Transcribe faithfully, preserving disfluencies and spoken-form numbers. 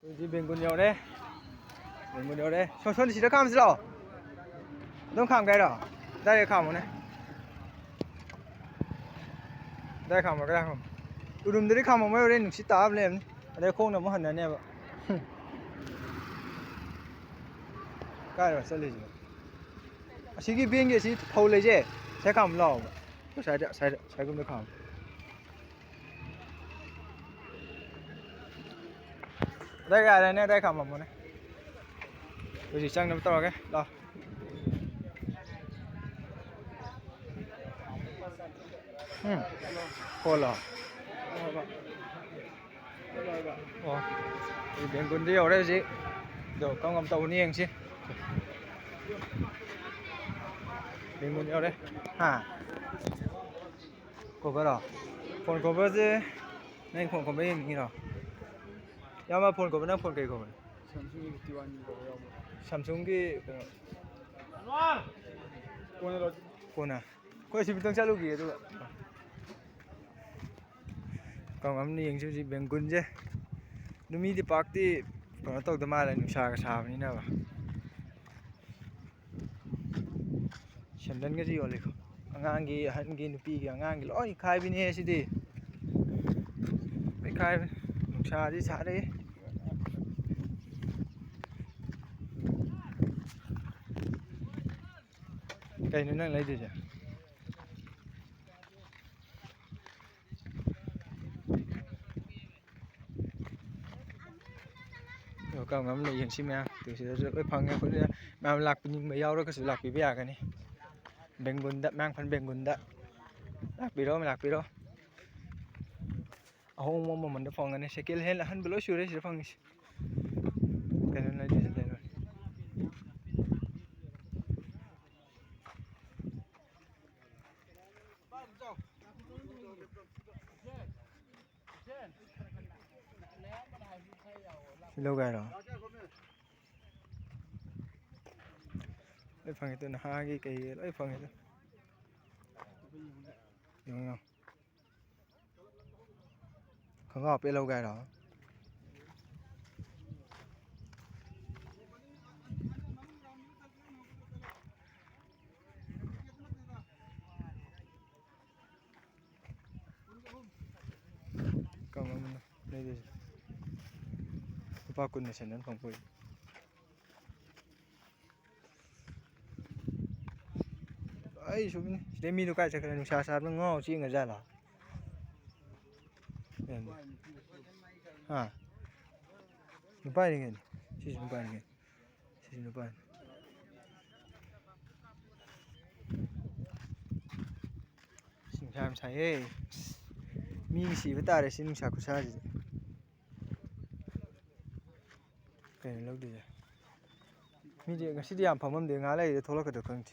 ꯍꯧꯖꯤꯛ ꯕꯦꯡꯒꯨꯟ ꯌꯧꯔꯦ꯫ ꯕꯦꯡꯒꯨꯟ ꯌꯧꯔꯦ꯫ ꯁꯣꯝ, ꯁꯣꯝꯗ ꯁꯤꯗ ꯈꯥꯝꯁꯤ ꯂꯥꯛꯑꯣ꯫ ꯑꯗꯨꯝ ꯈꯥꯝꯒꯦ ꯍꯥꯏꯔꯣ? ꯗꯥꯏꯔꯦꯛ ꯈꯥꯝꯃꯣꯅꯦ꯫ ꯗꯥꯏꯔꯦꯛ ꯈꯥꯝꯃꯣ, ꯗꯥꯏꯔꯦꯛ ꯈꯥꯝꯃꯣ꯫ ꯎꯔꯨꯝꯗꯗꯤ ꯈꯥꯝꯃꯝꯃꯣꯏ, ꯍꯣꯔꯦꯟ ꯅꯨꯡꯁꯤꯠ ꯇꯥꯕ ꯂꯩꯔꯝꯅꯤ꯫ ꯑꯗꯩ ꯈꯣꯡꯅ ꯑꯃꯨꯛ ꯍꯟꯅꯅꯦꯕ꯫ ꯀꯥꯏꯔꯣ ꯆꯠꯂꯤꯁꯤꯕꯣ? ꯑꯁꯤꯒꯤ ꯕꯦꯡꯒꯤ ꯑꯁꯤ ꯐꯧ ꯂꯩꯁꯦ, ꯁꯥꯏ ꯈꯥꯝꯃꯨ ꯂꯥꯛꯑꯣꯕ꯫ ꯑꯩꯈꯣꯏ ꯁ꯭ꯋꯥꯏꯗ, ꯁ꯭ꯋꯥꯏꯗ, ꯁ꯭ꯋꯥꯏꯒꯨꯝꯗ ꯈꯥꯝꯃꯨ꯫ ꯑꯗꯥꯏ ꯌꯥꯔꯦꯅꯦ, ꯑꯗꯥꯏ ꯈꯥꯝꯃꯝꯃꯣꯅꯦ꯫ ꯍꯧꯖꯤꯛ ꯆꯪꯅꯕ ꯇꯧꯔꯒꯦ, ꯂꯥꯛꯑꯣ꯫ ꯎꯝ꯫ ꯀꯣꯜꯂꯣ꯫ ꯑꯣ꯫ ꯑꯩ ꯕꯦꯡꯒꯨꯟꯗ ꯌꯧꯔꯦ ꯍꯧꯖꯤꯛ꯫ ꯑꯗꯣ ꯀꯔꯝ ꯀꯔꯝ ꯇꯧꯕꯅꯤ ꯌꯦꯡꯁꯤ꯫ ꯕꯦꯡꯒꯨꯟ ꯌꯧꯔꯦ꯫ ꯍꯥ? ꯀꯣꯕꯔꯔꯣ? ꯐꯣꯟ ꯀꯣꯕꯔꯁꯦ ꯅꯪ ꯐꯣꯟ ꯀꯣꯕꯔ ꯌꯦꯡꯅꯤꯡꯉꯤꯔꯣ? ꯏꯌꯥꯝꯕ ꯐꯣꯟ ꯀꯣꯕꯔ, ꯅꯪ ꯐꯣꯟ ꯀꯩ ꯀꯣꯕꯔ? Samsung ꯒꯤ ꯐꯤꯐꯇꯤ ꯋꯥꯟ ꯌꯥꯎꯕ꯫ Samsung ꯒꯤ ꯀꯩꯅꯣ? ꯀꯣꯟꯅ ꯂꯧ-, ꯀꯣꯟꯅ꯫ ꯑꯩꯈꯣꯏ ꯑꯁꯤ ꯑꯃꯨꯛꯇꯪ ꯆꯠꯂꯨꯈꯤꯒꯦ ꯑꯗꯨꯒ꯫ ꯀꯔꯝ ꯀꯔꯝꯅ ꯌꯦꯡꯁꯤ ꯍꯧꯖꯤꯛ ꯕꯦꯡꯒꯨꯟꯁꯦ꯫ ꯑꯗꯨ ꯃꯤꯗꯤ ꯄꯥꯛꯇꯤ ꯀꯩꯅꯣ ꯇꯧꯗ ꯃꯥꯜꯂꯦ ꯅꯨꯡꯁꯥꯒ ꯁꯥꯕꯅꯤꯅꯕ꯫ ꯁꯦꯟꯗꯟꯒꯁꯨ ꯌꯣꯜꯂꯤꯀꯣ꯫ ꯑꯉꯥꯡꯒꯤ, ꯑꯍꯟꯒꯤ, ꯅꯨꯄꯤꯒꯤ, ꯑꯉꯥꯡꯒꯤ ꯂꯣꯏ ꯈꯥꯏꯕꯤꯅꯦ ꯁꯤꯗꯤ꯫ ꯂꯣꯏ ꯈꯥꯏꯕꯤꯅꯤ꯫ ꯅꯨꯡꯁꯥꯗꯤ ꯁꯥꯔꯦ꯫ ꯀꯩꯅꯣ ꯅꯪ ꯂꯩꯗꯣꯏꯁꯦ? ꯑꯗꯣ ꯀꯔꯝ ꯀꯔꯝ ꯂꯩ ꯌꯦꯡꯁꯤ ꯃꯌꯥꯝ꯫ ꯑꯗꯨ ꯁꯤꯗꯁꯨ ꯂꯣꯏ ꯐꯪꯉꯦ꯫ ꯑꯩꯈꯣꯏꯅ ꯃꯌꯥꯝ ꯂꯥꯛꯄꯤꯅꯤꯡꯕ ꯌꯥꯎꯔꯒꯁꯨ ꯂꯥꯛꯄꯤꯕ ꯌꯥꯒꯅꯤ꯫ ꯕꯦꯡꯒꯨꯟꯗ, ꯃꯌꯥꯡꯐꯥꯟ ꯕꯦꯡꯒꯨꯟꯗ꯫ ꯂꯥꯛꯄꯤꯔꯣ, ꯂꯥꯛꯄꯤꯔꯣ꯫ ꯑꯍꯣꯡꯕ ꯃꯃꯟꯗ ꯐꯪꯒꯅꯤ꯫ Second hand ꯑꯍꯟꯕ ꯂꯣꯏ ꯁꯨꯔꯦ ꯁꯤꯗ ꯐꯪꯉꯤꯁꯦ꯫ ꯀꯩꯅꯣ ꯂꯩꯔꯤꯁꯦ ꯂꯩꯔꯣꯏ꯫ ꯁꯤ ꯂꯧꯒꯦ ꯍꯥꯏꯔꯣ? ꯂꯣꯏ ꯐꯪꯉꯦ ꯇꯨ, ꯅꯍꯥꯒꯤ ꯀꯩꯒꯤ ꯂꯣꯏ ꯐꯪꯉꯦ ꯇꯨ꯫ ꯌꯦꯡꯉꯣ, ꯌꯦꯡꯉꯣ꯫ ꯈꯣꯡꯒ꯭ꯔꯥꯎ ꯍꯥꯞꯄꯦ ꯂꯧꯒꯦ ꯍꯥꯏꯔꯣ? ꯂꯨꯄꯥ ꯀꯨꯟꯅ ꯁꯦꯟꯗꯟ ꯐꯪꯕ ꯑꯣꯏꯗꯤ꯫ ꯑꯩ ꯁꯨꯝ ꯁꯤꯗꯩ ꯃꯤꯗꯣ ꯀꯥꯏ ꯆꯠꯈ꯭ꯔꯦ? ꯅꯨꯡꯁꯥ ꯁꯥꯕꯗ ꯉꯥꯎ ꯆꯦꯟꯒ꯭ꯔꯖꯥꯠꯂꯣ? ꯀꯩꯅꯣ? ꯍꯥ? ꯅꯨꯄꯥꯅꯤ ꯀꯩꯅꯣ? ꯁꯤꯁꯨ ꯅꯨꯄꯥꯅꯤ ꯀꯩꯅꯣ? ꯁꯤꯁꯨ ꯅꯨꯄꯥꯅꯤ꯫ ꯁꯤ ꯅꯨꯡꯁꯥ ꯌꯥꯝ ꯁꯥꯏꯌꯦ꯫ ꯃꯤꯒꯤ ꯁꯤꯕ ꯇꯥꯔꯦ ꯁꯤ ꯅꯨꯡꯁꯥ ꯈꯨꯁꯥꯁꯤꯗꯤ꯫ ꯀꯩꯅꯣ ꯂꯧꯗꯣꯏꯁꯦ? ꯃꯤꯗꯤ ꯉꯁꯤꯗꯤ ꯌꯥꯝ ꯐꯝꯃꯝꯗꯦ, ꯉꯥꯏꯍꯥꯛ ꯂꯩꯔꯤꯗ ꯊꯣꯛꯂꯛꯀꯗ꯭ꯔꯥ ꯈꯪꯗꯦ꯫